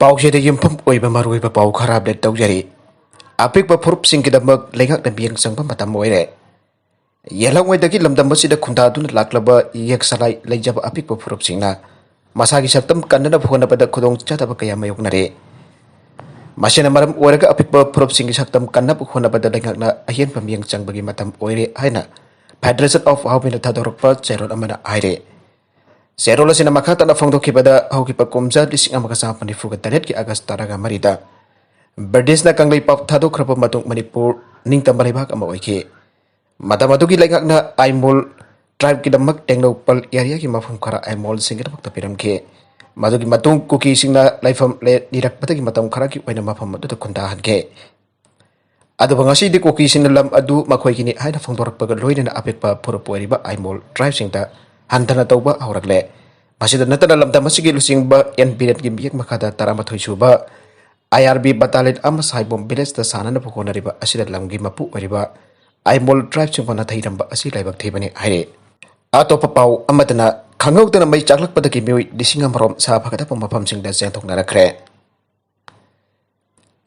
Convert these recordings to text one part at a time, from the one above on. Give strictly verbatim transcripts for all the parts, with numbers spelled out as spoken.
ꯄꯥꯎꯆꯦꯗ ꯌꯨꯝꯐꯝ ꯑꯣꯏꯕ ꯃꯔꯨꯑꯣꯏꯕ ꯄꯥꯎ ꯈꯔ ꯑꯞꯗꯦꯠ ꯇꯧꯖꯔꯤ꯫ ꯑꯄꯤꯛꯄ ꯐꯨꯔꯨꯞꯁꯤꯡꯒꯤꯗꯃꯛ ꯂꯩꯉꯥꯛꯅ ꯃꯤꯠꯌꯦꯡ ꯆꯪꯕ ꯃꯇꯝ ꯑꯣꯏꯔꯦ꯫ ꯌꯦꯜꯍꯧꯉꯩꯗꯒꯤ ꯂꯝꯗꯝ ꯑꯁꯤꯗ ꯈꯨꯟꯗꯥꯗꯨꯅ ꯂꯥꯛꯂꯕ ꯏꯌꯦꯛ ꯁꯂꯥꯏ ꯂꯩꯖꯕ ꯑꯄꯤꯛꯄ ꯐꯨꯔꯨꯞꯁꯤꯡꯅ ꯃꯁꯥꯒꯤ ꯁꯛꯇꯝ ꯀꯟꯅꯅꯕ ꯍꯣꯠꯅꯕꯗ ꯈꯨꯗꯣꯡꯆꯥꯗꯕ ꯀꯌꯥ ꯃꯥꯌꯣꯛꯅꯔꯦ꯫ ꯃꯁꯤꯅ ꯃꯔꯝ ꯑꯣꯏꯔꯒ ꯑꯄꯤꯛꯄ ꯐꯨꯔꯨꯞꯁꯤꯡꯒꯤ ꯁꯛꯇꯝ ꯀꯟꯅꯕ ꯍꯣꯠꯅꯕꯗ ꯂꯩꯉꯥꯛꯅ ꯑꯍꯦꯟꯕ ꯃꯤꯠꯌꯦꯡ ꯆꯪꯕꯒꯤ ꯃꯇꯝ ꯑꯣꯏꯔꯦ ꯍꯥꯏꯅ Federation of Hawmina ꯊꯥꯗꯣꯔꯛꯄ ꯆꯦꯔꯣꯜ ꯑꯃꯅ ꯍꯥꯏꯔꯦ꯫ ꯆꯦꯔꯣꯜ ꯑꯁꯤꯅ ꯃꯈꯥ ꯇꯥꯅ ꯐꯣꯡꯗꯣꯛꯈꯤꯕꯗ, ꯍꯧꯈꯤꯕ ꯀꯨꯝꯖꯥ ꯂꯤꯁꯤꯡ ꯑꯃꯒ ꯆꯥꯃꯥꯄꯟ ꯅꯤꯐꯨꯒ ꯇꯔꯦꯠꯀꯤ ꯑꯥꯒꯁ ꯇꯔꯥꯃꯔꯤꯗ ꯕ꯭ꯔꯤꯇꯤꯁꯅ ꯀꯪꯂꯩꯄꯥꯛ ꯊꯥꯗꯣꯛꯈ꯭ꯔꯕ ꯃꯇꯨꯡ ꯃꯅꯤꯄꯨꯔ ꯅꯤꯡꯇꯝꯕ ꯂꯩꯕꯥꯛ ꯑꯃ ꯑꯣꯏꯈꯤ꯫ ꯃꯇꯝ ꯑꯗꯨꯒꯤ ꯂꯩꯉꯥꯛꯅ ꯑꯥꯏꯃꯣꯜ tribeꯀꯤꯗꯃꯛ ꯇꯦꯡꯅꯧꯄꯜ areaꯒꯤ ꯃꯐꯝ ꯈꯔ ꯑꯥꯏꯃꯣꯜꯁꯤꯡꯒꯤꯗꯃꯛꯇ ꯄꯤꯔꯝꯈꯤ꯫ ꯃꯗꯨꯒꯤ ꯃꯇꯨꯡ ꯀꯨꯀꯤꯁꯤꯡꯅ ꯂꯩꯐꯝ ꯂꯦꯟ ꯅꯤꯔꯛꯄꯗꯒꯤ ꯃꯇꯝ ꯈꯔꯒꯤ ꯑꯣꯏꯅ ꯃꯐꯝ ꯑꯗꯨꯗ ꯈꯨꯟꯗꯥꯍꯟꯈꯤ꯫ ꯑꯗꯨꯕꯨ ꯉꯁꯤꯗꯤ ꯀꯨꯀꯤꯁꯤꯡꯅ ꯂꯝ ꯑꯗꯨ ꯃꯈꯣꯏꯒꯤꯅꯤ ꯍꯥꯏꯅ ꯐꯣꯡꯗꯣꯔꯛꯄꯒ ꯂꯣꯏꯅꯅ ꯑꯄꯤꯛꯄ ꯐꯨꯔꯨꯞ ꯑꯣꯏꯔꯤꯕ ꯑꯥꯏꯃꯣꯜ tribeꯁꯤꯡꯗ ꯍꯟꯊꯅ ꯇꯧꯕ ꯍꯧꯔꯛꯂꯦ꯫ ꯃꯁꯤꯗ ꯅꯠꯇꯅ ꯂꯝꯗꯝ ꯑꯁꯤꯒꯤ ꯂꯨꯆꯤꯡꯕ ꯑꯦꯟ ꯕꯤꯔꯦꯟꯒꯤ ꯃꯤꯌꯦꯛ ꯃꯈꯥꯗ ꯇꯔꯥꯃꯥꯊꯣꯏ ꯁꯨꯕ IRB battalion ꯑꯃ ꯁꯥꯏꯕꯣꯝ villageꯇ ꯁꯥꯟꯅꯅꯕ ꯍꯣꯠꯅꯔꯤꯕ ꯑꯁꯤꯗ ꯂꯝꯒꯤ ꯃꯄꯨ ꯑꯣꯏꯔꯤꯕ ꯑꯥꯏꯃꯣꯜ tribeꯁꯤꯡꯕꯨ ꯅꯥꯊꯩꯔꯝꯕ ꯑꯁꯤ ꯂꯥꯏꯕꯛ ꯊꯤꯕꯅꯤ ꯍꯥꯏꯔꯤ꯫ ꯑꯇꯣꯞꯄ ꯄꯥꯎ ꯑꯃꯗꯅ, ꯈꯪꯍꯧꯗꯅ ꯃꯩ ꯆꯥꯛꯂꯛꯄꯗꯒꯤ ꯃꯤꯑꯣꯏ ꯂꯤꯁꯤꯡ ꯑꯃꯔꯣꯝ ꯁꯥ ꯐꯒꯗꯕ ꯃꯐꯝꯁꯤꯡꯗ ꯆꯦꯟꯊꯣꯛꯅꯔꯛꯈ꯭ꯔꯦ꯫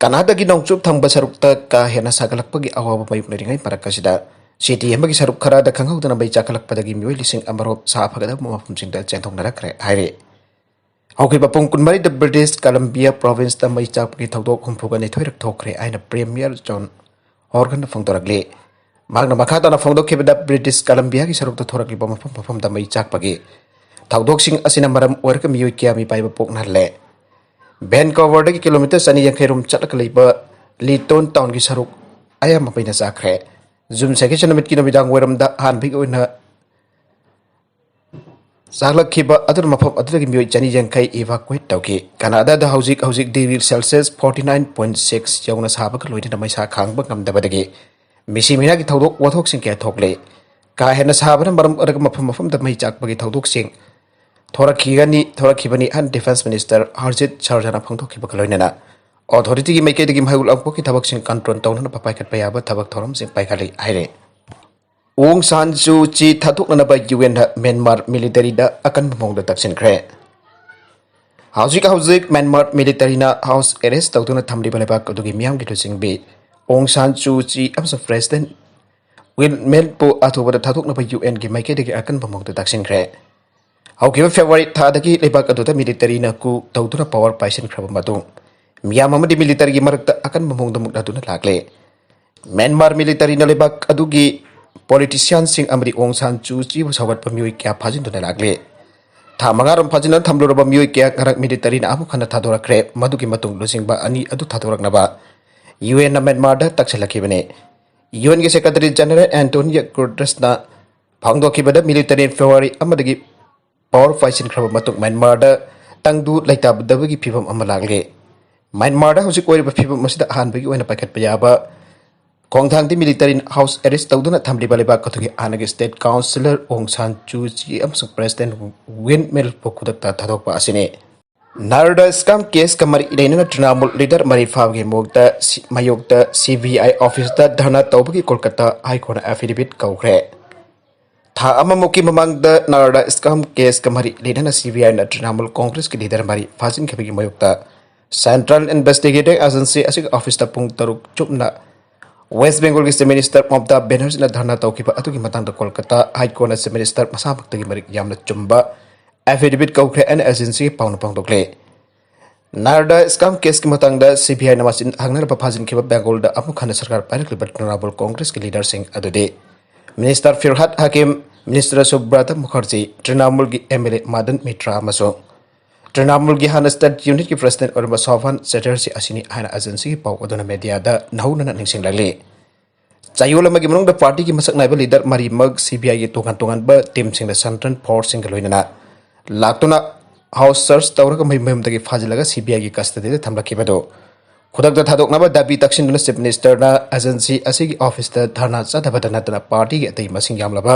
ꯀꯅꯥꯗꯥꯒꯤ ꯅꯣꯡꯆꯨꯞ ꯊꯪꯕ ꯁꯔꯨꯛꯇ ꯀꯥ ꯍꯦꯟꯅ ꯁꯥꯒꯠꯂꯛꯄꯒꯤ ꯑꯋꯥꯕ ꯃꯥꯌꯣꯛꯅꯔꯤꯉꯩ ꯃꯔꯛ ꯑꯁꯤꯗ, city ꯑꯃꯒꯤ ꯁꯔꯨꯛ ꯈꯔꯗ ꯈꯪꯍꯧꯗꯅ ꯃꯩ ꯆꯥꯛꯈꯠꯂꯛꯄꯗꯒꯤ ꯃꯤꯑꯣꯏ ꯂꯤꯁꯤꯡ ꯑꯃꯔꯣꯝ ꯁꯥ ꯐꯒꯗꯕ ꯃꯐꯝꯁꯤꯡꯗ ꯆꯦꯟꯊꯣꯛꯅꯔꯛꯈ꯭ꯔꯦ ꯍꯥꯏꯔꯤ꯫ ꯍꯧꯈꯤꯕ ꯄꯨꯡ ꯀꯨꯟꯃꯔꯤꯗ British Columbia provinceꯇ ꯃꯩ ꯆꯥꯛꯄꯒꯤ ꯊꯧꯗꯣꯛ ꯍꯨꯝꯐꯨꯒ ꯅꯤꯊꯣꯏꯔꯛ ꯊꯣꯛꯈ꯭ꯔꯦ ꯍꯥꯏꯅ Premier John Horgan ꯐꯣꯡꯗꯣꯔꯛꯂꯤ꯫ ꯃꯍꯥꯛꯅ ꯃꯈꯥ ꯇꯥꯅ ꯐꯣꯡꯗꯣꯛꯈꯤꯕꯗ, British Columbiaꯒꯤ ꯁꯔꯨꯛꯇ ꯊꯣꯔꯛꯂꯤꯕ ꯃꯐꯝ ꯃꯐꯝꯗ ꯃꯩ ꯆꯥꯛꯄꯒꯤ ꯊꯧꯗꯣꯛꯁꯤꯡ ꯑꯁꯤꯅ ꯃꯔꯝ ꯑꯣꯏꯔꯒ ꯃꯤꯑꯣꯏ ꯀꯌꯥ ꯃꯤꯄꯥꯏꯕ ꯄꯣꯛꯅꯍꯜꯂꯦ꯫ Vancouverꯗꯒꯤ kilometre ꯆꯅꯤ ꯌꯥꯡꯈꯩ ꯔꯣꯝ ꯆꯠꯂꯒ ꯂꯩꯕ Lytton townꯒꯤ ꯁꯔꯨꯛ ꯑꯌꯥꯝꯕ ꯃꯩꯅ ꯆꯥꯛꯈ꯭ꯔꯦ꯫ June second ꯅꯨꯃꯤꯠꯀꯤ ꯅꯨꯃꯤꯗꯥꯡ ꯋꯥꯏꯔꯝꯗ ꯑꯍꯥꯟꯕꯒꯤ ꯑꯣꯏꯅ ꯆꯥꯛꯂꯛꯈꯤꯕ ꯑꯗꯨꯅ ꯃꯐꯝ ꯑꯗꯨꯗꯒꯤ ꯃꯤꯑꯣꯏ ꯆꯅꯤ ꯌꯥꯡꯈꯩ evacuate ꯇꯧꯈꯤ꯫ ꯀꯅꯥꯗꯥꯗ ꯍꯧꯖꯤꯛ ꯍꯧꯖꯤꯛ degree Celsius forty nine point six ꯌꯧꯅ ꯁꯥꯕꯒ ꯂꯣꯏꯅꯅ ꯃꯩꯁꯥ ꯈꯥꯡꯕ ꯉꯝꯗꯕꯗꯒꯤ ꯃꯤꯁꯤ ꯃꯤꯅꯥꯒꯤ ꯊꯧꯗꯣꯛ ꯋꯥꯊꯣꯛꯁꯤꯡ ꯀꯌꯥ ꯊꯣꯛꯂꯤ꯫ ꯀꯥ ꯍꯦꯟꯅ ꯁꯥꯕꯅ ꯃꯔꯝ ꯑꯣꯏꯔꯒ ꯃꯐꯝ ꯃꯐꯝꯗ ꯃꯩ ꯆꯥꯛꯄꯒꯤ ꯊꯧꯗꯣꯛꯁꯤꯡ ꯊꯣꯔꯛꯈꯤꯒꯅꯤ, ꯊꯣꯔꯛꯈꯤꯕꯅꯤ ꯍꯥꯏꯅ Defence Minister Harjit Sajjana ꯐꯣꯡꯗꯣꯛꯈꯤꯕꯒ ꯂꯣꯏꯅꯅ authorityꯒꯤ ꯃꯥꯏꯀꯩꯗꯒꯤ ꯃꯩ ꯂꯥꯡꯄꯣꯛꯀꯤ ꯊꯕꯛꯁꯤꯡ control ꯇꯧꯅꯅꯕ ꯄꯥꯏꯈꯠꯄ ꯌꯥꯕ ꯊꯕꯛ ꯊꯧꯔꯝꯁꯤꯡ ꯄꯥꯏꯈꯠꯂꯤ ꯍꯥꯏꯔꯦ꯫ ꯑꯣꯡ ꯁꯥꯟ ꯁꯨ ꯆꯤ ꯊꯥꯗꯣꯛꯅꯅꯕ UNꯅ Myanmar militaryꯗ ꯑꯀꯟꯕ ꯃꯑꯣꯡꯗ ꯇꯛꯁꯤꯟꯈ꯭ꯔꯦ꯫ ꯍꯧꯖꯤꯛ ꯍꯧꯖꯤꯛ ꯃ꯭ꯌꯥꯟꯃꯥꯔ ꯃꯤꯂꯤꯇꯔꯤꯅ ꯍꯥꯎꯁ ꯑꯦꯔꯦꯁ ꯇꯧꯗꯨꯅ ꯊꯝꯂꯤꯕ ꯂꯩꯕꯥꯛ ꯑꯗꯨꯒꯤ ꯃꯤꯌꯥꯝꯒꯤ ꯂꯨꯆꯤꯡꯕꯤ ꯑꯣꯡ ꯁꯥꯟ ꯁꯨ ꯆꯤ ꯑꯃꯁꯨꯡ ꯄ꯭ꯔꯦꯁꯤꯗꯦꯟꯠ ꯋꯤꯟ ꯃꯤꯟꯠꯄꯨ ꯑꯊꯨꯕꯗ ꯊꯥꯗꯣꯛꯅꯕ ꯌꯨ ꯑꯦꯟꯒꯤ ꯃꯥꯏꯀꯩꯗꯒꯤ ꯑꯀꯟꯕ ꯃꯑꯣꯡꯗ ꯇꯛꯁꯤꯟꯈ꯭ꯔꯦ꯫ ꯍꯧꯈꯤꯕ ꯐꯦꯕ꯭ꯔꯨꯋꯥꯔꯤ ꯊꯥꯗꯒꯤ ꯂꯩꯕꯥꯛ ꯑꯗꯨꯗ ꯃꯤꯂꯤꯇꯔꯤꯅ coup ꯇꯧꯗꯨꯅ power ꯄꯥꯏꯁꯤꯟꯈ꯭ꯔꯕ ꯃꯇꯨꯡ, ꯃꯤꯌꯥꯝ ꯑꯃꯗꯤ ꯃꯤꯂꯤꯇꯔꯤꯒꯤ ꯃꯔꯛꯇ ꯑꯀꯟꯕ ꯃꯑꯣꯡꯗ ꯃꯨꯛꯅꯗꯨꯅ ꯂꯥꯛꯂꯦ꯫ ꯃ꯭ꯌꯥꯟꯃꯥꯔ ꯃꯤꯂꯤꯇꯔꯤꯅ ꯂꯩꯕꯥꯛ ꯑꯗꯨꯒꯤ ꯄꯣꯂꯤꯇꯤꯁꯤꯌꯥꯟꯁꯤꯡ ꯑꯃꯗꯤ ꯑꯣꯡ ꯁꯥꯟ ꯁꯨ ꯆꯤꯕꯨ ꯁꯧꯒꯠꯄ ꯃꯤꯑꯣꯏ ꯀꯌꯥ ꯐꯥꯖꯤꯟꯗꯨꯅ ꯂꯥꯛꯂꯦ꯫ ꯊꯥ ꯃꯉꯥꯔꯣꯝ ꯐꯥꯖꯤꯟꯗꯨꯅ ꯊꯝꯂꯨꯔꯕ ꯃꯤꯑꯣꯏ ꯀꯌꯥ ꯉꯔꯥꯡ ꯃꯤꯂꯤꯇꯔꯤꯅ ꯑꯃꯨꯛ ꯍꯟꯅ ꯊꯥꯗꯣꯔꯛꯈ꯭ꯔꯦ꯫ ꯃꯗꯨꯒꯤ ꯃꯇꯨꯡ ꯂꯨꯆꯤꯡꯕ ꯑꯅꯤ ꯑꯗꯨ ꯊꯥꯗꯣꯔꯛꯅꯕ ꯌꯨ ꯑꯦꯟꯅ ꯃ꯭ꯌꯥꯟꯃꯥꯔꯗ ꯇꯛꯁꯤꯜꯂꯛꯈꯤꯕꯅꯤ꯫ ꯌꯨ ꯑꯦꯟꯒꯤ ꯁꯦꯀ꯭ꯔꯦꯇꯔꯤ ꯖꯦꯅꯔꯦꯜ ꯑꯦꯟꯇꯣꯅꯤꯌꯣ ꯒꯨꯇꯦꯔꯦꯁꯅ ꯐꯣꯡꯗꯣꯛꯈꯤꯕꯗ, ꯃꯤꯂꯤꯇꯔꯤ ꯐꯦꯕ꯭ꯔꯨꯋꯥꯔꯤ ꯑꯃꯗꯒꯤ power ꯄꯥꯏꯁꯤꯟꯈ꯭ꯔꯕ ꯃꯇꯨꯡ ꯃ꯭ꯌꯥꯟꯃꯥꯔꯗ ꯇꯪꯗꯨ ꯂꯩꯇꯥꯗꯕꯒꯤ ꯐꯤꯕꯝ ꯑꯃ ꯂꯥꯛꯂꯦ꯫ ꯃ꯭ꯌꯥꯟꯃꯥꯔꯗ ꯍꯧꯖꯤꯛ ꯑꯣꯏꯔꯤꯕ ꯐꯤꯕꯝ ꯑꯁꯤꯗ ꯑꯍꯥꯟꯕꯒꯤ ꯑꯣꯏꯅ ꯄꯥꯏꯈꯠꯄ ꯌꯥꯕ ꯈꯣꯡꯊꯥꯡꯗꯤ ꯃꯤꯂꯤꯇꯔꯤꯅ ꯍꯥꯎꯁ ꯑꯦꯔꯦꯁ ꯇꯧꯗꯨꯅ ꯊꯝꯂꯤꯕ ꯂꯩꯕꯥꯛ ꯑꯗꯨꯒꯤ ꯍꯥꯟꯅꯒꯤ ꯁ꯭ꯇꯦꯠ ꯀꯥꯎꯟꯁꯤꯂꯔ ꯑꯣꯡ ꯁꯥꯟ ꯁꯨ ꯆꯤ ꯑꯃꯁꯨꯡ ꯄ꯭ꯔꯦꯁꯤꯗꯦꯟꯠ ꯋꯤꯟ ꯃꯤꯟꯠꯄꯨ ꯈꯨꯗꯛꯇ ꯊꯥꯗꯣꯛꯄ ꯑꯁꯤꯅꯤ꯫ ꯅꯥꯔꯗꯥ ꯁ꯭ꯀꯥꯝ ꯀꯦꯁꯀ ꯃꯔꯤ ꯂꯩꯅꯅ ꯇ꯭ꯔꯤꯅꯥꯃꯨꯜ ꯂꯤꯗꯔ ꯃꯔꯤ ꯐꯥꯕꯒꯤ ꯃꯥꯌꯣꯛꯇ ꯁꯤ-, ꯃꯥꯌꯣꯛꯇ ꯁꯤ ꯕꯤ ꯑꯥꯏ ꯑꯣꯐꯤꯁꯇ ꯙꯔꯅꯥ ꯇꯧꯕꯒꯤ ꯀꯣꯜꯀꯇꯥ ꯍꯥꯏ ꯀꯣꯔꯠꯅ ꯑꯦꯐꯤꯗꯦꯚꯤꯠ ꯀꯧꯈ꯭ꯔꯦ꯫ ꯊꯥ ꯑꯃꯃꯨꯛꯀꯤ ꯃꯃꯥꯡꯗ ꯅꯥꯔꯗꯥ ꯁ꯭ꯀꯥꯝ ꯀꯦꯁꯀ ꯃꯔꯤ ꯂꯩꯅꯅ ꯁꯤ ꯕꯤ ꯑꯥꯏꯅ ꯇ꯭ꯔꯤꯅꯥꯃꯨꯜ ꯀꯣꯡꯒ꯭ꯔꯦꯁꯀꯤ ꯂꯤꯗꯔ ꯃꯔꯤ ꯐꯥꯖꯤꯟꯈꯤꯕꯒꯤ ꯃꯥꯌꯣꯛꯇ ꯁꯦꯟꯇ꯭ꯔꯦꯜ ꯏꯟꯚꯦꯁꯇꯤꯒꯦꯇꯤꯡ ꯑꯦꯖꯦꯟꯁꯤ ꯑꯁꯤꯒꯤ ꯑꯣꯐꯤꯁꯇ ꯄꯨꯡ ꯇꯔꯨꯛ ꯆꯨꯞꯅ ꯋꯦꯁ ꯕꯦꯡꯒꯣꯜꯒꯤ ꯆꯤꯐ ꯃꯤꯅꯤꯁꯇꯔ ꯃꯃꯇꯥ ꯕꯦꯅꯔꯖꯤꯅ ꯙꯔꯅꯥ ꯇꯧꯈꯤꯕ ꯑꯗꯨꯒꯤ ꯃꯇꯥꯡꯗ ꯀꯣꯜꯀꯇꯥ ꯍꯥꯏ ꯀꯣꯔꯠꯅ ꯆꯤꯐ ꯃꯤꯅꯤꯁꯇꯔ ꯃꯁꯥꯃꯛꯇꯒꯤ ꯃꯔꯤꯛ ꯌꯥꯝꯅ ꯆꯨꯝꯕ ꯑꯦꯐꯤꯗꯦꯚꯤꯠ ꯀꯧꯈ꯭ꯔꯦ ꯍꯥꯏꯅ ꯑꯦꯖꯦꯟꯁꯤꯒꯤ ꯄꯥꯎꯅ ꯐꯣꯡꯗꯣꯛꯂꯤ꯫ ꯅꯥꯔꯗꯥ ꯁ꯭ꯀꯥꯝ ꯀꯦꯁꯀꯤ ꯃꯇꯥꯡꯗ ꯁꯤ ꯕꯤ ꯑꯥꯏꯅ ꯃꯆꯤꯟ ꯍꯥꯡꯅꯅꯕ ꯐꯥꯖꯤꯟꯈꯤꯕ ꯕꯦꯡꯒꯣꯜꯗ ꯑꯃꯨꯛ ꯍꯟꯅ ꯁꯔꯀꯥꯔ ꯄꯥꯏꯔꯛꯂꯤꯕ ꯇ꯭ꯔꯤꯅꯥꯃꯨꯜ ꯀꯣꯡꯒ꯭ꯔꯦꯁꯀꯤ ꯂꯤꯗꯔꯁꯤꯡ ꯑꯗꯨꯗꯤ ꯃꯤꯅꯤꯁꯇꯔ ꯐꯤꯔꯍꯥꯗ ꯍꯥꯀꯤꯝ, ꯃꯤꯅꯤꯁꯇꯔ ꯁꯨꯕ꯭ꯔꯇ ꯃꯨꯈꯔꯖꯤ, ꯇ꯭ꯔꯤꯅꯥꯃꯨꯜꯒꯤ M L A Madan Mitra ꯑꯃꯁꯨꯡ ꯇ꯭ꯔꯤꯅꯥꯃꯨꯜꯒꯤ ꯍꯥꯟꯅ ꯁ꯭ꯇꯦꯠ ꯌꯨꯅꯤꯠꯀꯤ ꯄ꯭ꯔꯦꯁꯤꯗꯦꯟꯠ ꯑꯣꯏꯔꯝꯕ ꯁꯣꯚꯥꯟ ꯆꯦꯇꯔꯖꯤ ꯑꯁꯤꯅꯤ ꯍꯥꯏꯅ ꯑꯦꯖꯦꯟꯁꯤꯒꯤ ꯄꯥꯎ ꯑꯗꯨꯅ ꯃꯦꯗꯤꯌꯥꯗ ꯅꯧꯍꯧꯅꯅ ꯅꯤꯡꯁꯤꯡꯂꯛꯂꯤ꯫ ꯆꯌꯣꯜ ꯑꯃꯒꯤ ꯃꯅꯨꯡꯗ ꯄꯥꯔꯇꯤꯒꯤ ꯃꯁꯛ ꯅꯥꯏꯕ ꯂꯤꯗꯔ ꯃꯔꯤꯃꯛ ꯁꯤ ꯕꯤ ꯑꯥꯏꯒꯤ ꯇꯣꯉꯥꯟ ꯇꯣꯉꯥꯟꯕ ꯇꯤꯝꯁꯤꯡꯗ ꯁꯦꯟꯇ꯭ꯔꯦꯜ ꯐꯣꯔꯁꯁꯤꯡꯒ ꯂꯣꯏꯅꯅ ꯂꯥꯛꯇꯨꯅ ꯍꯥꯎꯁ ꯁꯔꯆ ꯇꯧꯔꯒ ꯃꯌꯨꯝ ꯃꯌꯨꯝꯗꯒꯤ ꯐꯥꯖꯤꯜꯂꯒ ꯁꯤ ꯕꯤ ꯑꯥꯏꯒꯤ ꯀꯁꯇꯗꯤꯗ ꯊꯝꯂꯛꯈꯤꯕꯗꯨ ꯈꯨꯗꯛꯇ ꯊꯥꯗꯣꯛꯅꯕ ꯗꯥꯕꯤ ꯇꯛꯁꯤꯟꯗꯨꯅ ꯆꯤꯐ ꯃꯤꯅꯤꯁꯇꯔꯅ ꯑꯦꯖꯦꯟꯁꯤ ꯑꯁꯤꯒꯤ ꯑꯣꯐꯤꯁꯇ ꯙꯔꯅꯥ ꯆꯠꯊꯕꯗ ꯅꯠꯇꯅ ꯄꯥꯔꯇꯤꯒꯤ ꯑꯇꯩ ꯃꯁꯤꯡ ꯌꯥꯝꯂꯕ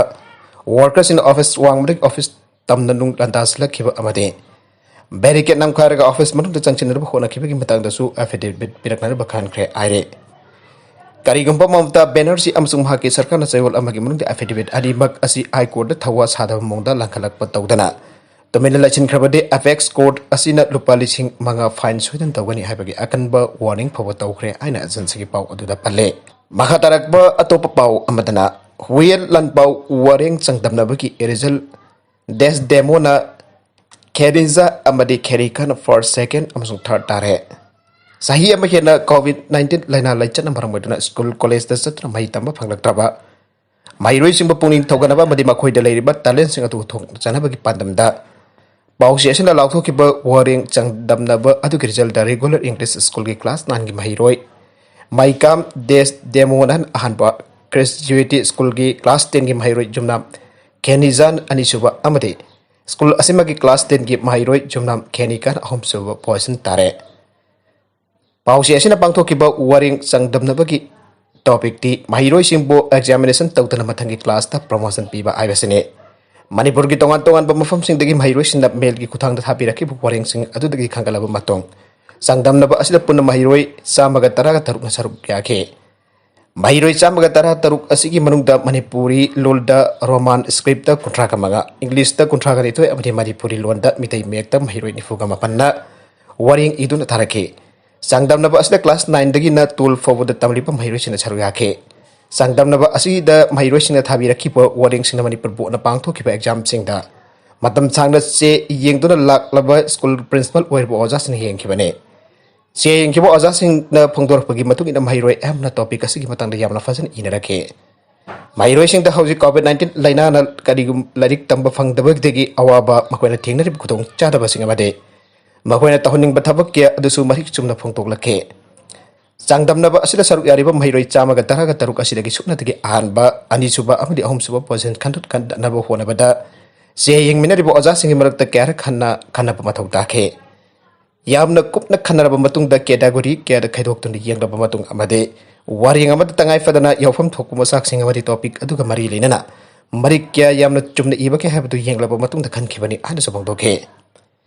ꯋꯥꯔꯀꯔꯁꯤꯡꯅ ꯑꯣꯐꯤꯁ ꯋꯥꯡꯃꯗꯒꯤ ꯑꯣꯐꯤꯁ ꯇꯝꯅ ꯅꯨꯡ ꯂꯥꯟꯗꯥꯁꯤꯜꯂꯛꯈꯤꯕ ꯑꯃꯗꯤ ꯕꯦꯔꯤꯀꯦꯗ ꯅꯝꯈꯥꯏꯔꯒ ꯑꯣꯐꯤꯁ ꯃꯅꯨꯡꯗ ꯆꯪꯁꯤꯟꯅꯕ ꯍꯣꯠꯅꯈꯤꯕꯒꯤ ꯃꯇꯥꯡꯗꯁꯨ ꯑꯦꯐꯤꯗꯦꯚꯤꯠ ꯄꯤꯔꯛꯅꯅꯕ ꯈꯟꯈ꯭ꯔꯦ ꯍꯥꯏꯔꯤ꯫ ꯀꯔꯤꯒꯨꯝꯕ ꯃꯃꯇꯥ ꯕꯦꯅꯔꯖꯤ ꯑꯃꯁꯨꯡ ꯃꯍꯥꯛꯀꯤ ꯁꯔꯀꯥꯔꯅ ꯆꯌꯣꯜ ꯑꯃꯒꯤ ꯃꯅꯨꯡꯗ ꯑꯦꯐꯤꯗꯦꯚꯤꯠ ꯑꯅꯤꯃꯛ ꯑꯁꯤ ꯍꯥꯏ ꯀꯣꯔꯠꯇ ꯊꯧꯋꯥ ꯁꯥꯗꯕ ꯃꯑꯣꯡꯗ ꯂꯥꯟꯈꯠꯂꯛꯄ ꯇꯧꯗꯅ ꯇꯨꯃꯤꯟꯅ ꯂꯩꯁꯤꯟꯈ꯭ꯔꯕꯗꯤ ꯑꯦꯄꯦꯛꯁ ꯀꯣꯔꯠ ꯑꯁꯤꯅ ꯂꯨꯄꯥ ꯂꯤꯁꯤꯡ ꯃꯉꯥ ꯐꯥꯏꯟ ꯁꯣꯏꯗꯅ ꯇꯧꯒꯅꯤ ꯍꯥꯏꯕꯒꯤ ꯑꯀꯟꯕ ꯋꯥꯔꯅꯤꯡ ꯐꯥꯎꯕ ꯇꯧꯈ꯭ꯔꯦ ꯍꯥꯏꯅ ꯑꯦꯖꯦꯟꯁꯤꯒꯤ ꯄꯥꯎ ꯑꯗꯨꯗ ꯄꯜꯂꯦ꯫ ꯃꯈꯥ ꯇꯥꯔꯛꯄ ꯑꯇꯣꯞꯄ ꯄꯥꯎ ꯑꯃꯗꯅ, ꯍꯨꯌꯦꯟ ꯂꯥꯟꯄꯥꯎ ꯋꯥꯔꯦꯡ ꯆꯥꯡꯗꯝꯅꯕꯒꯤ ꯔꯤꯖꯜ, ꯗꯦꯁꯗꯦꯃꯣꯅ, ꯈꯦꯔꯤꯖꯥ ꯑꯃꯗꯤ ꯈꯦꯔꯤꯀꯥꯟ ꯐꯥꯔꯁ, ꯁꯦꯀꯦꯟ ꯑꯃꯁꯨꯡ ꯊꯥꯔꯠ ꯇꯥꯔꯦ꯫ ꯆꯍꯤ ꯑꯃ ꯍꯦꯟꯅ ꯀꯣꯚꯤꯗ ꯅꯥꯏꯟꯇꯤꯟ ꯂꯥꯏꯅꯥ ꯂꯥꯏꯆꯠꯅ ꯃꯔꯝ ꯑꯣꯏꯗꯨꯅ ꯁ꯭ꯀꯨꯜ ꯀꯣꯂꯦꯖꯇ ꯆꯠꯇꯨꯅ ꯃꯍꯩ ꯇꯝꯕ ꯐꯪꯂꯛꯇ꯭ꯔꯕ ꯃꯍꯩꯔꯣꯏꯁꯤꯡꯕꯨ ꯄꯨꯛꯅꯤꯡ ꯊꯧꯒꯠꯅꯕ ꯑꯃꯗꯤ ꯃꯈꯣꯏꯗ ꯂꯩꯔꯤꯕ ꯇꯦꯂꯦꯟꯁꯤꯡ ꯑꯗꯨ ꯊꯣꯛꯅ ꯆꯠꯅꯕꯒꯤ ꯄꯥꯟꯗꯝꯗ ꯄꯥꯎꯆꯦ ꯑꯁꯤꯅ ꯂꯥꯎꯊꯣꯛꯈꯤꯕ ꯋꯥꯔꯦꯡ ꯆꯥꯡꯗꯝꯅꯕ ꯑꯗꯨꯒꯤ ꯔꯤꯖꯜꯗ ꯔꯤꯒꯨꯂꯔ ꯏꯪꯂꯤꯁ ꯁ꯭ꯀꯨꯜꯒꯤ ꯀ꯭ꯂꯥꯁ ꯅꯥꯏꯟꯒꯤ ꯃꯍꯩꯔꯣꯏ ꯃꯥꯏꯀꯥꯝ ꯗꯦꯁ ꯗꯦꯃꯣꯅꯟ ꯑꯍꯥꯟꯕ, ꯀ꯭ꯔꯤꯁ ꯖꯤ ꯌꯨ ꯇꯤ ꯁ꯭ꯀꯨꯜꯒꯤ ꯀ꯭ꯂꯥꯁ ꯇꯦꯟꯒꯤ ꯃꯍꯩꯔꯣꯏ ꯖꯨꯝꯅꯥꯝ ꯈꯦꯅꯤꯖꯥꯟ ꯑꯅꯤꯁꯨꯕ ꯑꯃꯗꯤ ꯁ꯭ꯀꯨꯜ ꯑꯁꯤꯃꯛꯀꯤ ꯀ꯭ꯂꯥꯁ ꯇꯦꯟꯒꯤ ꯃꯍꯩꯔꯣꯏ ꯖꯨꯝꯅꯥꯝ ꯈꯦꯅꯤꯀꯥꯟ ꯑꯍꯨꯝꯁꯨꯕ ꯄꯣꯖꯤꯁꯟ ꯇꯥꯔꯦ꯫ ꯄꯥꯎꯆꯦ ꯑꯁꯤꯅ ꯄꯥꯡꯊꯣꯛꯈꯤꯕ ꯋꯥꯔꯦꯡ ꯆꯥꯡꯗꯝꯅꯕꯒꯤ ꯇꯣꯄꯤꯛꯇꯤ ꯃꯍꯩꯔꯣꯏꯁꯤꯡꯕꯨ ꯑꯦꯛꯖꯥꯃꯤꯅꯦꯁꯟ ꯇꯧꯗꯅ ꯃꯊꯪꯒꯤ ꯀ꯭ꯂꯥꯁꯇ ꯄ꯭ꯔꯣꯃꯣꯁꯟ ꯄꯤꯕ ꯍꯥꯏꯕꯁꯤꯅꯤ꯫ ꯃꯅꯤꯄꯨꯔꯒꯤ ꯇꯣꯉꯥꯟ ꯇꯣꯉꯥꯟꯕ ꯃꯐꯝꯁꯤꯡꯗꯒꯤ ꯃꯍꯩꯔꯣꯏꯁꯤꯡꯅ ꯃꯦꯜꯒꯤ ꯈꯨꯠꯊꯥꯡꯗ ꯊꯥꯕꯤꯔꯛꯈꯤꯕ ꯋꯥꯔꯦꯡꯁꯤꯡ ꯑꯗꯨꯗꯒꯤ ꯈꯟꯒꯠꯂꯕ ꯃꯇꯨꯡ, ꯆꯥꯡꯗꯝꯅꯕ ꯑꯁꯤꯗ ꯄꯨꯟꯅ ꯃꯍꯩꯔꯣꯏ ꯆꯥꯝꯃꯒ ꯇꯔꯥꯒ ꯇꯔꯨꯛꯅ ꯁꯔꯨꯛ ꯌꯥꯈꯤ꯫ ꯃꯍꯩꯔꯣꯏ ꯆꯥꯝꯃꯒ ꯇꯔꯥ ꯇꯔꯨꯛ ꯑꯁꯤꯒꯤ ꯃꯅꯨꯡꯗ ꯃꯅꯤꯄꯨꯔꯤ ꯂꯣꯜꯗ ꯔꯣꯃꯥꯟ ꯁ꯭ꯀ꯭ꯔꯤꯞꯇ ꯀꯨꯟꯊ꯭ꯔꯥꯒ ꯃꯉꯥ, ꯏꯪꯂꯤꯁꯇ ꯀꯨꯟꯊ꯭ꯔꯥꯒ ꯅꯤꯊꯣꯏ ꯑꯃꯗꯤ ꯃꯅꯤꯄꯨꯔꯤ ꯂꯣꯟꯗ ꯃꯤꯇꯩ ꯃꯌꯦꯛꯇ ꯃꯍꯩꯔꯣꯏ ꯅꯤꯐꯨꯒ ꯃꯥꯄꯟꯅ ꯋꯥꯔꯦꯡ ꯏꯗꯨꯅ ꯊꯥꯔꯛꯈꯤ꯫ ꯆꯥꯡꯗꯝꯅꯕ ꯑꯁꯤꯗ ꯀ꯭ꯂꯥꯁ ꯅꯥꯏꯟꯗꯒꯤꯅ ꯇꯨꯋꯦꯜꯐ ꯐꯥꯎꯕꯗ ꯇꯝꯂꯤꯕ ꯃꯍꯩꯔꯣꯏꯁꯤꯡꯅ ꯁꯔꯨꯛ ꯌꯥꯈꯤ꯫ ꯆꯥꯡꯗꯝꯅꯕ ꯑꯁꯤꯗ ꯃꯍꯩꯔꯣꯏꯁꯤꯡꯅ ꯊꯥꯕꯤꯔꯛꯈꯤꯕ ꯋꯥꯔꯦꯡꯁꯤꯡꯅ ꯃꯅꯤꯄꯨꯔ ꯕꯣꯔꯗꯅ ꯄꯥꯡꯊꯣꯛꯈꯤꯕ ꯑꯦꯛꯖꯥꯝꯁꯤꯡꯗ ꯃꯇꯝ ꯁꯥꯡꯅ ꯆꯦ ꯌꯦꯡꯗꯨꯅ ꯂꯥꯛꯂꯕ ꯁ꯭ꯀꯨꯜ ꯄ꯭ꯔꯤꯟꯁꯤꯄꯥꯜ ꯑꯣꯏꯔꯤꯕ ꯑꯣꯖꯥꯁꯤꯡꯅ ꯌꯦꯡꯈꯤꯕꯅꯤ꯫ ꯆꯦ ꯌꯦꯡꯈꯤꯕ ꯑꯣꯖꯥꯁꯤꯡꯅ ꯐꯣꯡꯗꯣꯔꯛꯄꯒꯤ ꯃꯇꯨꯡ ꯏꯟꯅ ꯃꯍꯩꯔꯣꯏ ꯑꯌꯥꯝꯕꯅ ꯇꯣꯄꯤꯛ ꯑꯁꯤꯒꯤ ꯃꯇꯥꯡꯗ ꯌꯥꯝꯅ ꯐꯖꯅ ꯏꯅꯔꯛꯈꯤ꯫ ꯃꯍꯩꯔꯣꯏꯁꯤꯡꯗ ꯍꯧꯖꯤꯛ ꯀꯣꯚꯤꯗ ꯅꯥꯏꯟꯇꯤꯟ ꯂꯥꯏꯅꯥꯅ ꯀꯔꯤꯒꯨꯝ-, ꯂꯥꯏꯔꯤꯛ ꯇꯝꯕ ꯐꯪꯗꯕꯗꯒꯤ ꯑꯋꯥꯕ, ꯃꯈꯣꯏꯅ ꯊꯦꯡꯅꯔꯤꯕ ꯈꯨꯗꯣꯡꯆꯥꯗꯕꯁꯤꯡ ꯑꯃꯗꯤ ꯃꯈꯣꯏꯅ ꯇꯧꯍꯟꯅꯤꯡꯕ ꯊꯕꯛ ꯀꯌꯥ ꯑꯗꯨꯁꯨ ꯃꯔꯤꯛ ꯆꯨꯝꯅ ꯐꯣꯡꯗꯣꯛꯂꯛꯈꯤ꯫ ꯆꯥꯡꯗꯝꯅꯕ ꯑꯁꯤꯗ ꯁꯔꯨꯛ ꯌꯥꯔꯤꯕ ꯃꯍꯩꯔꯣꯏ ꯆꯥꯝꯃꯒ ꯇꯔꯥꯒ ꯇꯔꯨꯛ ꯑꯁꯤꯗꯒꯤ ꯁꯨꯞꯅꯇꯒꯤ ꯑꯍꯥꯟꯕ, ꯑꯅꯤꯁꯨꯕ ꯑꯃꯗꯤ ꯑꯍꯨꯝꯁꯨꯕ ꯄꯣꯖꯤꯁꯟ ꯈꯟꯒꯠꯅꯕ ꯍꯣꯠꯅꯕꯗ ꯆꯦ ꯌꯦꯡꯃꯤꯟꯅꯔꯤꯕ ꯑꯣꯖꯥꯁꯤꯡꯒꯤ ꯃꯔꯛꯇ ꯀꯌꯥꯔꯛ ꯍꯟꯅ ꯈꯟꯅꯕ ꯃꯊꯧ ꯇꯥꯈꯤ꯫ ꯌꯥꯝꯅ ꯀꯨꯞꯅ ꯈꯟꯅꯔꯕ ꯃꯇꯨꯡꯗ ꯀꯦꯇꯥꯒꯣꯔꯤ ꯀꯌꯥꯗ ꯈꯥꯏꯗꯣꯛꯇꯨꯅ ꯌꯦꯡꯂꯕ ꯃꯇꯨꯡ ꯑꯃꯗꯤ ꯋꯥꯔꯦꯡ ꯑꯃꯗ ꯇꯉꯥꯏ ꯐꯗꯅ ꯌꯥꯎꯐꯝ ꯊꯣꯛꯄ ꯃꯆꯥꯛꯁꯤꯡ ꯑꯃꯗꯤ ꯇꯣꯄꯤꯛ ꯑꯗꯨꯒ ꯃꯔꯤ ꯂꯩꯅꯅ ꯃꯔꯤꯛ ꯀꯌꯥ ꯌꯥꯝꯅ ꯆꯨꯝꯅ ꯏꯕꯒꯦ ꯍꯥꯏꯕꯗꯨ ꯌꯦꯡꯂꯕ ꯃꯇꯨꯡꯗ ꯈꯟꯈꯤꯕꯅꯤ ꯍꯥꯏꯅꯁꯨ ꯐꯣꯡꯗꯣꯛꯈꯤ꯫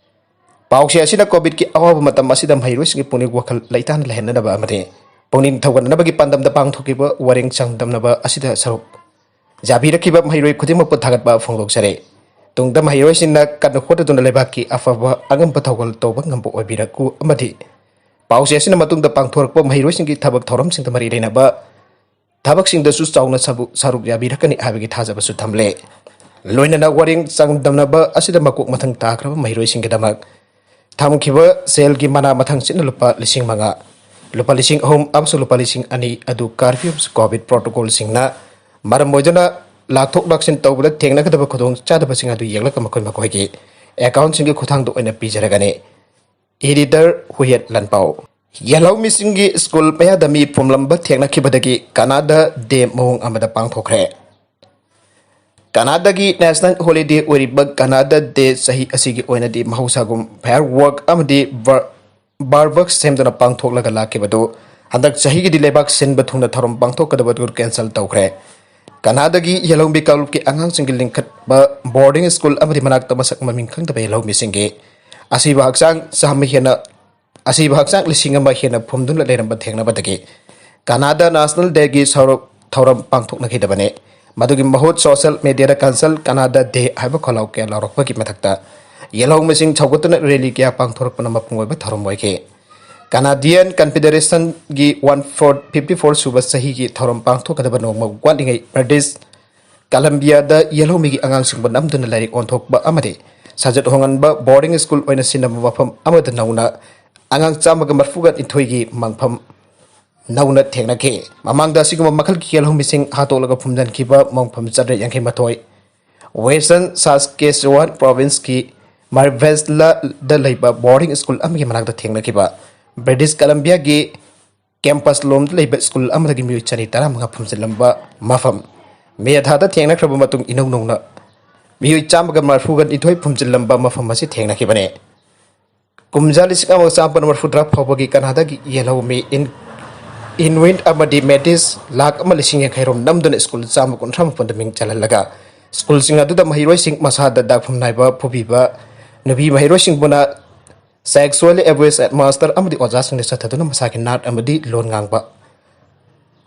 ꯄꯥꯎꯆꯦ ꯑꯁꯤꯅ ꯀꯣꯚꯤꯗꯀꯤ ꯑꯋꯥꯕ ꯃꯇꯝ ꯑꯁꯤꯗ ꯃꯍꯩꯔꯣꯏꯁꯤꯡꯒꯤ ꯄꯨꯛꯅꯤꯡ ꯋꯥꯈꯜ ꯂꯩꯇꯥꯅ ꯂꯩꯍꯟꯅꯅꯕ ꯑꯃꯗꯤ ꯄꯨꯛꯅꯤꯡ ꯊꯧꯒꯠꯅꯅꯕꯒꯤ ꯄꯥꯟꯗꯝꯗ ꯄꯥꯡꯊꯣꯛꯈꯤꯕ ꯋꯥꯔꯦꯡ ꯆꯥꯡꯗꯝꯅꯕ ꯑꯁꯤꯗ ꯁꯔꯨꯛ ꯌꯥꯕꯤꯔꯛꯈꯤꯕ ꯃꯍꯩꯔꯣꯏ ꯈꯨꯗꯤꯡꯃꯛꯄꯨ ꯊꯥꯒꯠꯄ ꯐꯣꯡꯗꯣꯛꯆꯔꯤ꯫ ꯇꯨꯡꯗ ꯃꯍꯩꯔꯣꯏꯁꯤꯡꯅ ꯀꯟꯅ ꯍꯣꯠꯅꯗꯨꯅ ꯂꯩꯕꯥꯛꯀꯤ ꯑꯐꯕ ꯑꯉꯝꯕ ꯊꯧꯒꯜ ꯇꯧꯕ ꯉꯝꯕ ꯑꯣꯏꯕꯤꯔꯛꯎ ꯑꯃꯗꯤ ꯄꯥꯎꯆꯦ ꯑꯁꯤꯅ ꯃꯇꯨꯡꯗ ꯄꯥꯡꯊꯣꯔꯛꯄ ꯃꯍꯩꯔꯣꯏꯁꯤꯡꯒꯤ ꯊꯕꯛ ꯊꯧꯔꯝꯁꯤꯡꯗ ꯃꯔꯤ ꯂꯩꯅꯕ ꯊꯕꯛꯁꯤꯡꯗꯁꯨ ꯆꯥꯎꯅ ꯁꯔꯨꯛ ꯌꯥꯕꯤꯔꯛꯀꯅꯤ ꯍꯥꯏꯕꯒꯤ ꯊꯥꯖꯕꯁꯨ ꯊꯝꯂꯦ꯫ ꯂꯣꯏꯅꯅ ꯋꯥꯔꯦꯡ ꯆꯥꯡꯗꯝꯅꯕ ꯑꯁꯤꯗ ꯃꯀꯣꯛ ꯃꯊꯪ ꯇꯥꯈ꯭ꯔꯕ ꯃꯍꯩꯔꯣꯏꯁꯤꯡꯒꯤꯗꯃꯛ ꯊꯝꯈꯤꯕ ꯁꯦꯜꯒꯤ ꯃꯅꯥ ꯃꯊꯪꯁꯤꯠꯅ ꯂꯨꯄꯥ ꯂꯤꯁꯤꯡ ꯃꯉꯥ, ꯂꯨꯄꯥ ꯂꯤꯁꯤꯡ ꯑꯍꯨꯝ ꯑꯃꯁꯨꯡ ꯂꯨꯄꯥ ꯂꯤꯁꯤꯡ ꯑꯅꯤ ꯑꯗꯨ ꯀꯥꯔꯐ꯭ꯌꯨ ꯑꯃꯁꯨꯡ ꯀꯣꯚꯤꯗ ꯄ꯭ꯔꯣꯇꯣꯀꯣꯜꯁꯤꯡꯅ ꯃꯔꯝ ꯑꯣꯏꯗꯨꯅ ꯂꯥꯛꯊꯣꯛ ꯂꯥꯛꯁꯤꯟ ꯇꯧꯕꯗ ꯊꯦꯡꯅꯒꯗꯕ ꯈꯨꯗꯣꯡꯆꯥꯗꯕꯁꯤꯡ ꯑꯗꯨ ꯌꯦꯡꯂꯒ ꯃꯈꯣꯏ ꯃꯈꯣꯏꯒꯤ ꯑꯦꯀꯥꯎꯟꯁꯤꯡꯒꯤ ꯈꯨꯠꯊꯥꯡꯗ ꯑꯣꯏꯅ ꯄꯤꯖꯔꯒꯅꯤ꯫ ꯏꯗꯤꯇꯔ ꯍꯨꯌꯦꯠ ꯂꯟꯄꯥꯎ꯫ ꯌꯦꯜꯍꯧꯃꯤꯁꯤꯡꯒꯤ ꯁ꯭ꯀꯨꯜ ꯃꯌꯥꯗ ꯃꯤ ꯐꯨꯝꯂꯝꯕ ꯊꯦꯡꯅꯈꯤꯕꯗꯒꯤ ꯀꯅꯥꯗꯥ ꯗꯦ ꯃꯑꯣꯡ ꯑꯃꯗ ꯄꯥꯡꯊꯣꯛꯈ꯭ꯔꯦ꯫ ꯀꯅꯥꯗꯥꯒꯤ ꯅꯦꯁꯅꯦꯜ ꯍꯣꯂꯤꯗꯦ ꯑꯣꯏꯔꯤꯕ ꯀꯅꯥꯗꯥ ꯗꯦ ꯆꯍꯤ ꯑꯁꯤꯒꯤ ꯑꯣꯏꯅꯗꯤ ꯃꯍꯧꯁꯥꯒꯨꯝ ꯐꯥꯌꯔ ꯋꯥꯔꯛ ꯑꯃꯗꯤ ꯕꯥꯔꯕꯛ ꯁꯦꯝꯗꯨꯅ ꯄꯥꯡꯊꯣꯛꯂꯒ ꯂꯥꯛꯈꯤꯕꯗꯨ ꯍꯟꯗꯛ ꯆꯍꯤꯒꯤꯗꯤ ꯂꯩꯕꯥꯛ ꯁꯤꯟꯕ ꯊꯨꯡꯅ ꯊꯧꯔꯝ ꯄꯥꯡꯊꯣꯛꯀꯗꯕꯗꯨ ꯀꯦꯟꯁꯦꯜ ꯇꯧꯈ꯭ꯔꯦ꯫ ꯀꯅꯥꯗꯥꯒꯤ ꯌꯦꯜꯍꯧꯃꯤ ꯀꯥꯡꯂꯨꯞꯀꯤ ꯑꯉꯥꯡꯁꯤꯡꯒꯤ ꯂꯤꯡꯈꯠꯄ ꯕꯣꯔꯗꯤꯡ ꯁ꯭ꯀꯨꯜ ꯑꯃꯗꯤ ꯃꯅꯥꯛꯇ ꯃꯁꯛ ꯃꯃꯤꯡ ꯈꯪꯗꯕ ꯌꯦꯜꯍꯧꯃꯤꯁꯤꯡꯒꯤ ꯑꯁꯤꯕ ꯍꯛꯆꯥꯡ ꯆꯥꯝꯃ ꯍꯦꯟꯅ ꯑꯁꯤꯕ ꯍꯛꯆꯥꯡ ꯂꯤꯁꯤꯡ ꯑꯃ ꯍꯦꯟꯅ ꯐꯨꯝꯗꯨꯅ ꯂꯩꯔꯝꯕ ꯊꯦꯡꯅꯕꯗꯒꯤ ꯀꯅꯥꯗꯥ ꯅꯦꯁꯅꯦꯜ ꯗꯦꯒꯤ ꯁꯧꯔꯛ ꯊꯧꯔꯝ ꯄꯥꯡꯊꯣꯛꯅꯈꯤꯗꯕꯅꯤ꯫ ꯃꯗꯨꯒꯤ ꯃꯍꯨꯠ ꯁꯣꯁꯤꯌꯦꯜ ꯃꯦꯗꯤꯌꯥꯗ ꯀꯦꯟꯁꯦꯜ ꯀꯅꯥꯗꯥ ꯗꯦ ꯍꯥꯏꯕ ꯈꯣꯜꯂꯥꯎ ꯀꯌꯥ ꯂꯥꯎꯔꯛꯄꯒꯤ ꯃꯊꯛꯇ ꯌꯦꯜꯍꯧꯃꯤꯁꯤꯡ ꯁꯧꯒꯠꯇꯨꯅ ꯔꯦꯂꯤ ꯀꯌꯥ ꯄꯥꯡꯊꯣꯔꯛꯄꯅ ꯃꯄꯨꯡ ꯑꯣꯏꯕ ꯊꯧꯔꯝ ꯑꯣꯏꯈꯤ꯫ ꯀꯅꯥꯗꯤꯌꯟ ꯀꯟꯐꯦꯗꯔꯦꯁꯟꯒꯤ ꯋꯥꯟ ꯐꯣꯔ ꯐꯤꯐꯇꯤ ꯐꯣꯔ ꯁꯨꯕ ꯆꯍꯤꯒꯤ ꯊꯧꯔꯝ ꯄꯥꯡꯊꯣꯛꯀꯗꯕ ꯅꯣꯡꯃ ꯋꯥꯠꯂꯤꯉꯩ ꯕ꯭ꯔꯤꯇꯤꯁ ꯀꯂꯝꯕꯤꯌꯥꯗ ꯌꯦꯜꯍꯧꯃꯤꯒꯤ ꯑꯉꯥꯡꯁꯤꯡꯕꯨ ꯅꯝꯗꯨꯅ ꯂꯥꯏꯔꯤꯛ ꯑꯣꯟꯊꯣꯛꯄ ꯑꯃꯗꯤ ꯁꯥꯖꯠ ꯍꯣꯡꯍꯟꯕ ꯕꯣꯔꯗꯤꯡ ꯁ꯭ꯀꯨꯜ ꯑꯣꯏꯅ ꯁꯤꯟꯅꯕ ꯃꯐꯝ ꯑꯃꯗ ꯅꯧꯅ ꯑꯉꯥꯡ ꯆꯥꯝꯃꯒ ꯃꯔꯤꯐꯨꯒ ꯅꯤꯊꯣꯏꯒꯤ ꯃꯪꯐꯝ ꯅꯧꯅ ꯊꯦꯡꯅꯈꯤ꯫ ꯃꯃꯥꯡꯗ ꯑꯁꯤꯒꯨꯝꯕ ꯃꯈꯜꯒꯤ ꯌꯦꯜꯍꯧꯃꯤꯁꯤꯡ ꯍꯥꯠꯇꯣꯛꯂꯒ ꯐꯨꯝꯖꯤꯟꯈꯤꯕ ꯃꯪꯐꯝ ꯆꯥꯇ꯭ꯔꯦꯠ ꯌꯥꯡꯈꯩ ꯃꯥꯊꯣꯏ ꯋꯦꯁꯇꯔꯟ ꯁꯥꯁꯀꯦꯆꯋꯥꯟ ꯄ꯭ꯔꯣꯚꯤꯟꯁꯀꯤ ꯃꯥꯔꯚꯦꯁꯂꯥꯗ ꯂꯩꯕ ꯕꯣꯔꯗꯤꯡ ꯁ꯭ꯀꯨꯜ ꯑꯃꯒꯤ ꯃꯅꯥꯛꯇ ꯊꯦꯡꯅꯈꯤꯕ ꯕ꯭ꯔꯤꯇꯤꯁ ꯀꯂꯝꯕꯤꯌꯥꯒꯤ ꯀꯦꯝꯄꯁ ꯂꯣꯝꯗ ꯂꯩꯕ ꯁ꯭ꯀꯨꯜ ꯑꯃꯗꯒꯤ ꯃꯤꯑꯣꯏ ꯆꯅꯤ ꯇꯔꯥꯃꯉꯥ ꯐꯨꯝꯖꯤꯜꯂꯝꯕ ꯃꯐꯝ꯫ ꯃꯦ ꯊꯥꯗ ꯊꯦꯡꯅꯈ꯭ꯔꯕ ꯃꯇꯨꯡ ꯏꯅꯧ ꯅꯧꯅ ꯃꯤꯑꯣꯏ ꯆꯥꯝꯃꯒ ꯃꯔꯤꯐꯨꯒ ꯅꯤꯊꯣꯏ ꯐꯨꯝꯖꯤꯜꯂꯝꯕ ꯃꯐꯝ ꯑꯁꯤ ꯊꯦꯡꯅꯈꯤꯕꯅꯤ꯫ ꯀꯨꯝꯖꯥ ꯂꯤꯁꯤꯡ ꯑꯃꯒ ꯆꯥꯝꯃꯥꯄꯟ ꯃꯔꯤꯐꯨꯇꯔꯥ ꯐꯥꯎꯕꯒꯤ ꯀꯅꯥꯗꯥꯒꯤ ꯌꯦꯜꯍꯧꯃꯤ ꯏꯟ-, ꯏꯟꯋꯤꯟ ꯑꯃꯗꯤ ꯃꯦꯇꯤꯁ ꯂꯥꯈ ꯑꯃ ꯂꯤꯁꯤꯡ ꯌꯥꯡꯈꯩ ꯔꯣꯝ ꯅꯝꯗꯨꯅ ꯁ꯭ꯀꯨꯜ ꯆꯥꯝꯃ ꯀꯨꯟꯊ꯭ꯔꯥ ꯃꯥꯄꯟꯗ ꯃꯤꯡ ꯆꯜꯍꯜꯂꯒ ꯁ꯭ꯀꯨꯜꯁꯤꯡ ꯑꯗꯨꯗ ꯃꯍꯩꯔꯣꯏꯁꯤꯡ ꯃꯁꯥꯗ ꯗꯥꯛꯐꯝ ꯅꯥꯏꯕ ꯐꯨꯕꯤꯕ, ꯅꯨꯄꯤ ꯃꯍꯩꯔꯣꯏꯁꯤꯡꯕꯨꯅ sexually abuse headmaster ꯑꯃꯗꯤ ꯑꯣꯖꯥꯁꯤꯡꯗ ꯆꯠꯊꯗꯨꯅ ꯃꯁꯥꯒꯤ ꯅꯥꯠ ꯑꯃꯗꯤ ꯂꯣꯟ ꯉꯥꯡꯕ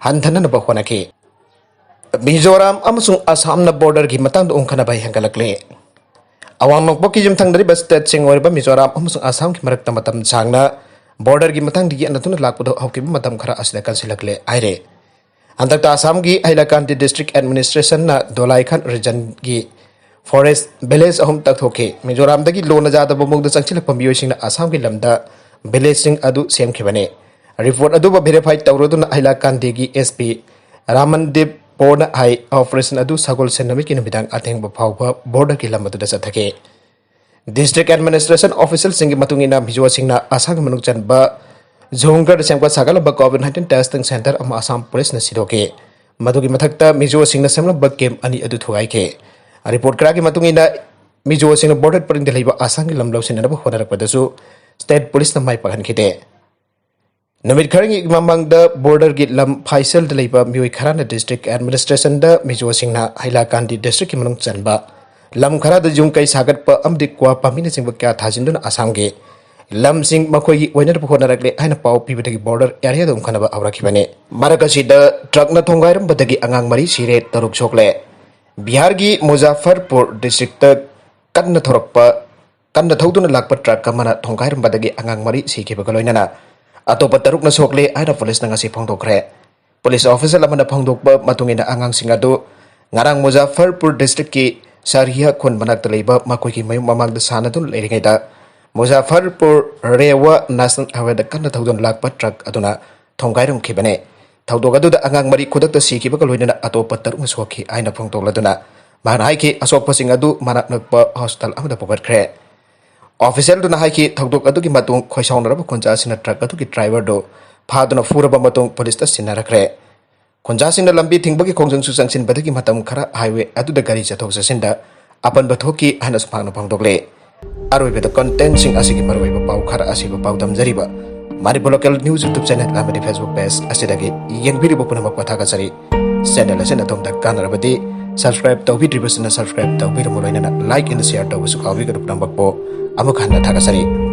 ꯍꯟꯊꯅꯅꯕ ꯍꯣꯠꯅꯈꯤ꯫ ꯃꯤꯖꯣꯔꯥꯝ ꯑꯃꯁꯨꯡ ꯑꯁꯥꯝꯅ ꯕꯣꯔꯗꯔꯒꯤ ꯃꯇꯥꯡꯗ ꯎꯪꯈꯠꯅꯕ ꯍꯦꯟꯒꯠꯂꯛꯂꯦ꯫ ꯑꯋꯥꯡ ꯅꯣꯡꯄꯣꯛꯀꯤ ꯌꯨꯝꯊꯪꯅꯔꯤꯕ ꯁ꯭ꯇꯦꯠꯁꯤꯡ ꯑꯣꯏꯔꯤꯕ ꯃꯤꯖꯣꯔꯥꯝ ꯑꯃꯁꯨꯡ ꯑꯁꯥꯝꯒꯤ ꯃꯔꯛꯇ ꯃꯇꯝ ꯁꯥꯡꯅ ꯕꯣꯔꯗꯔꯒꯤ ꯃꯇꯥꯡꯗ ꯌꯦꯠꯅꯗꯨꯅ ꯂꯥꯛꯄꯗꯨ ꯍꯧꯈꯤꯕ ꯃꯇꯝ ꯈꯔ ꯑꯁꯤꯗ ꯀꯟꯁꯤꯜꯂꯛꯂꯦ ꯍꯥꯏꯔꯦ꯫ ꯍꯟꯗꯛꯇ ꯑꯁꯥꯝꯒꯤ ꯍꯩꯂꯥꯀꯥꯟꯗꯤ ꯗꯤꯁꯇ꯭ꯔꯤꯛ ꯑꯦꯗꯃꯤꯅꯤꯁꯇ꯭ꯔꯦꯁꯟꯅ ꯗꯣꯂꯥꯏꯈꯥꯟ ꯔꯤꯖꯟꯒꯤ ꯐꯣꯔꯦꯁ ꯚꯤꯂꯦꯖ ꯑꯍꯨꯝ ꯇꯛꯊꯣꯛꯈꯤ꯫ ꯃꯤꯖꯣꯔꯥꯝꯗꯒꯤ ꯂꯣꯟꯅ ꯌꯥꯗꯕ ꯃꯑꯣꯡꯗ ꯆꯪꯁꯤꯜꯂꯛꯄ ꯃꯤꯑꯣꯏꯁꯤꯡꯅ ꯑꯁꯥꯝꯒꯤ ꯂꯝꯗ ꯚꯤꯂꯦꯖꯁꯤꯡ ꯑꯗꯨ ꯁꯦꯝꯈꯤꯕꯅꯤ꯫ ꯔꯤꯄꯣꯔꯠ ꯑꯗꯨꯕꯨ ꯚꯦꯔꯤꯐꯥꯏ ꯇꯧꯔꯗꯨꯅ ꯍꯩꯂꯥꯀꯥꯟꯗꯤꯒꯤ ꯑꯦꯁ ꯄꯤ ꯔꯥꯃꯟꯗꯤꯞ ꯄꯣꯔꯅ ꯍꯥꯏ, ꯑꯣꯄꯔꯦꯁꯟ ꯑꯗꯨ ꯁꯒꯣꯜꯁꯦꯟ ꯅꯨꯃꯤꯠꯀꯤ ꯅꯨꯃꯤꯗꯥꯡ ꯑꯊꯦꯡꯕ ꯐꯥꯎꯕ ꯕꯣꯔꯗꯔꯒꯤ ꯂꯝ ꯑꯗꯨꯗ ꯆꯠꯊꯈꯤ꯫ ꯗꯤꯁꯇ꯭ꯔꯤꯛ ꯑꯦꯗꯃꯤꯅꯤꯁꯇ꯭ꯔꯦꯁꯟ ꯑꯣꯐꯤꯁꯤꯌꯦꯜꯁꯤꯡꯒꯤ ꯃꯇꯨꯡ ꯏꯟꯅ, ꯃꯤꯖꯣꯁꯤꯡꯅ ꯑꯁꯥꯝꯒꯤ ꯃꯅꯨꯡ ꯆꯟꯕ ꯖꯨꯡꯒꯔꯗ ꯁꯦꯝꯒꯠ ꯁꯥꯒꯠꯂꯕ ꯀꯣꯚꯤꯗ ꯅꯥꯏꯟꯇꯤꯟ ꯇꯦꯁꯇꯤꯡ ꯁꯦꯟꯇꯔ ꯑꯃ ꯑꯁꯥꯝ ꯄꯨꯂꯤꯁꯅ ꯁꯤꯗꯣꯛꯈꯤ꯫ ꯃꯗꯨꯒꯤ ꯃꯊꯛꯇ, ꯃꯤꯖꯣꯁꯤꯡꯅ ꯁꯦꯝꯂꯝꯕ ꯀꯦꯝꯞ ꯑꯅꯤ ꯑꯗꯨ ꯊꯨꯒꯥꯏꯈꯤ꯫ ꯔꯤꯄꯣꯔꯠ ꯈꯔꯒꯤ ꯃꯇꯨꯡ ꯏꯟꯅ, ꯃꯤꯖꯣꯁꯤꯡꯅ ꯕꯣꯔꯗꯔ ꯄꯔꯤꯡꯗ ꯂꯩꯕ ꯑꯁꯥꯝꯒꯤ ꯂꯝ ꯂꯧꯁꯤꯟꯅꯅꯕ ꯍꯣꯠꯅꯔꯛꯄꯗꯁꯨ ꯁ꯭ꯇꯦꯠ ꯄꯨꯂꯤꯁꯅ ꯃꯥꯏ ꯄꯥꯛꯍꯟꯈꯤꯗꯦ꯫ ꯅꯨꯃꯤꯠ ꯈꯔꯒꯤ ꯃꯃꯥꯡꯗ ꯕꯣꯔꯗꯔꯒꯤ ꯂꯝ ꯐꯥꯏꯁꯦꯜꯗ ꯂꯩꯕ ꯃꯤꯑꯣꯏ ꯈꯔꯅ ꯗꯤꯁꯇ꯭ꯔꯤꯛ ꯑꯦꯗꯃꯤꯅꯤꯁꯇ꯭ꯔꯦꯁꯟꯗ ꯃꯤꯖꯣꯁꯤꯡꯅ ꯍꯩꯂꯥꯀꯥꯟꯗꯤ ꯗꯤꯁꯇ꯭ꯔꯤꯛꯀꯤ ꯃꯅꯨꯡ ꯆꯟꯕ ꯂꯝ ꯈꯔꯗ ꯌꯨꯝ ꯀꯩ ꯁꯥꯒꯠꯄ ꯑꯃꯗꯤ ꯀ꯭ꯋꯥ ꯄꯥꯝꯕꯤꯅꯆꯤꯡꯕ ꯀꯌꯥ ꯊꯥꯖꯤꯟꯗꯨꯅ ꯑꯁꯥꯝꯒꯤ ꯂꯝꯁꯤꯡ ꯃꯈꯣꯏꯒꯤ ꯑꯣꯏꯅꯅꯕ ꯍꯣꯠꯅꯔꯛꯂꯦ ꯍꯥꯏꯅ ꯄꯥꯎ ꯄꯤꯕꯗꯒꯤ ꯕꯣꯔꯗꯔ ꯑꯦꯔꯤꯌꯥꯗ ꯑꯣꯟꯈꯠꯅꯕ ꯍꯧꯔꯛꯈꯤꯕꯅꯤ꯫ ꯃꯔꯛ ꯑꯁꯤꯗ ꯇ꯭ꯔꯛꯅ ꯊꯣꯡꯒꯥꯏꯔꯝꯕꯗꯒꯤ ꯑꯉꯥꯡ ꯃꯔꯤ ꯁꯤꯔꯦ, ꯇꯔꯨꯛ ꯁꯣꯛꯂꯦ꯫ ꯕꯤꯍꯥꯔꯒꯤ ꯃꯨꯖꯥꯐꯔꯄꯨꯔ ꯗꯤꯁꯇ꯭ꯔꯤꯛꯇ ꯀꯟꯅ ꯊꯧꯔꯛꯄ, ꯀꯟꯅ ꯊꯧꯗꯨꯅ ꯂꯥꯛꯄ ꯇ꯭ꯔꯛ ꯑꯃꯅ ꯊꯣꯡꯒꯥꯏꯔꯝꯕꯗꯒꯤ ꯑꯉꯥꯡ ꯃꯔꯤ ꯁꯤꯈꯤꯕꯒ ꯂꯣꯏꯅꯅ ꯑꯇꯣꯞꯄ ꯇꯔꯨꯛꯅ ꯁꯣꯛꯂꯦ ꯍꯥꯏꯅ ꯄꯨꯂꯤꯁꯅ ꯉꯁꯤ ꯐꯣꯡꯗꯣꯛꯈ꯭ꯔꯦ꯫ ꯄꯨꯂꯤꯁ ꯑꯣꯐꯤꯁꯤꯌꯦꯜ ꯑꯃꯅ ꯐꯣꯡꯗꯣꯛꯄ ꯃꯇꯨꯡ ꯏꯟꯅ, ꯑꯉꯥꯡꯁꯤꯡ ꯑꯗꯨ ꯉꯔꯥꯡ ꯃꯨꯖꯥꯐꯔꯄꯨꯔ ꯗꯤꯁꯇ꯭ꯔꯤꯛꯀꯤ ꯁꯥꯔꯍꯤꯌꯥ ꯈꯨꯟ ꯃꯅꯥꯛꯇ ꯂꯩꯕ ꯃꯈꯣꯏꯒꯤ ꯃꯌꯨꯝ ꯃꯃꯥꯡꯗ ꯁꯥꯟꯅꯗꯨꯅ ꯂꯩꯔꯤꯉꯩꯗ, ꯃꯨꯖꯥꯐꯔꯄꯨꯔ ꯔꯦꯋꯥ ꯅꯦꯁꯅꯦꯜ ꯍꯥꯏꯋꯦꯗ ꯀꯟꯅ ꯊꯧꯗꯨꯅ ꯂꯥꯛꯄ ꯇ꯭ꯔꯛ ꯑꯗꯨꯅ ꯊꯣꯡꯒꯥꯏꯔꯝꯈꯤꯕꯅꯤ꯫ ꯊꯧꯗꯣꯛ ꯑꯗꯨꯗ ꯑꯉꯥꯡ ꯃꯔꯤ ꯈꯨꯗꯛꯇ ꯁꯤꯈꯤꯕꯒ ꯂꯣꯏꯅꯅ ꯑꯇꯣꯞꯄ ꯇꯔꯨꯛꯅ ꯁꯣꯛꯈꯤ ꯍꯥꯏꯅ ꯐꯣꯡꯗꯣꯛꯂꯗꯨꯅ, ꯃꯍꯥꯛꯅ ꯍꯥꯏꯈꯤ, ꯑꯁꯣꯛꯄꯁꯤꯡ ꯑꯗꯨ ꯃꯅꯥꯛ ꯅꯛꯄ ꯍꯣꯁꯄꯤꯇꯥꯜ ꯑꯃꯗ ꯄꯨꯈꯠꯈ꯭ꯔꯦ꯫ ꯑꯣꯐꯤꯁꯤꯌꯦꯜꯗꯨꯅ ꯍꯥꯏꯈꯤ, ꯊꯧꯗꯣꯛ ꯑꯗꯨꯒꯤ ꯃꯇꯨꯡ ꯈꯣꯏꯁꯥꯎꯅꯔꯕ ꯈꯨꯟꯖꯥ ꯑꯁꯤꯅ ꯇ꯭ꯔꯛ ꯑꯗꯨꯒꯤ ꯗ꯭ꯔꯥꯏꯚꯔꯗꯨ ꯐꯥꯗꯨꯅ ꯐꯨꯔꯕ ꯃꯇꯨꯡ ꯄꯨꯂꯤꯁꯇ ꯁꯤꯟꯅꯔꯛꯈ꯭ꯔꯦ꯫ ꯈꯨꯟꯖꯥꯁꯤꯡꯅ ꯂꯝꯕꯤ ꯊꯤꯡꯕꯒꯤ ꯈꯣꯡꯖꯪꯁꯨ ꯆꯪꯁꯤꯟꯕꯗꯒꯤ ꯃꯇꯝ ꯈꯔ ꯍꯥꯏꯋꯦ ꯑꯗꯨꯗ ꯒꯥꯔꯤ ꯆꯠꯊꯣꯛ ꯆꯠꯁꯤꯟꯗ ꯑꯄꯟꯕ ꯊꯣꯛꯈꯤ ꯍꯥꯏꯅꯁꯨ ꯃꯍꯥꯛꯅ ꯐꯣꯡꯗꯣꯛꯂꯦ꯫ ꯑꯔꯣꯏꯕꯗ ꯀꯟꯇꯦꯟꯁꯤꯡ ꯑꯁꯤꯒꯤ ꯃꯔꯨꯑꯣꯏꯕ ꯄꯥꯎ ꯈꯔ ꯑꯁꯤꯕꯨ ꯄꯥꯎꯗꯝꯖꯔꯤꯕ Manipur local news YouTube channel ꯑꯃꯗꯤ ꯐꯦꯁꯕꯨꯛ ꯄꯦꯖ ꯑꯁꯤꯗꯒꯤ ꯌꯦꯡꯕꯤꯔꯤꯕ ꯄꯨꯝꯅꯃꯛꯄꯨ ꯊꯥꯒꯠꯆꯔꯤ꯫ ꯆꯦꯅꯦꯜ ꯑꯁꯤꯅ ꯑꯗꯣꯝꯗ ꯀꯥꯟꯅꯔꯕꯗꯤ ꯁꯕꯁꯀ꯭ꯔꯥꯏꯕ ꯇꯧꯕꯤꯗ꯭ꯔꯤꯕꯁꯤꯡꯅ ꯁꯕꯁꯀ꯭ꯔꯥꯏꯕ ꯇꯧꯕꯤꯔꯝꯃꯨ, ꯂꯣꯏꯅꯅ ꯂꯥꯏꯛ ꯑꯦꯟ ꯁꯤꯌꯔ ꯇꯧꯕꯁꯨ ꯀꯥꯎꯕꯤꯒꯅꯨ꯫ ꯄꯨꯝꯅꯃꯛꯄꯨ ꯑꯃꯨꯛ ꯍꯟꯅ ꯊꯥꯒꯠꯆꯔꯤ꯫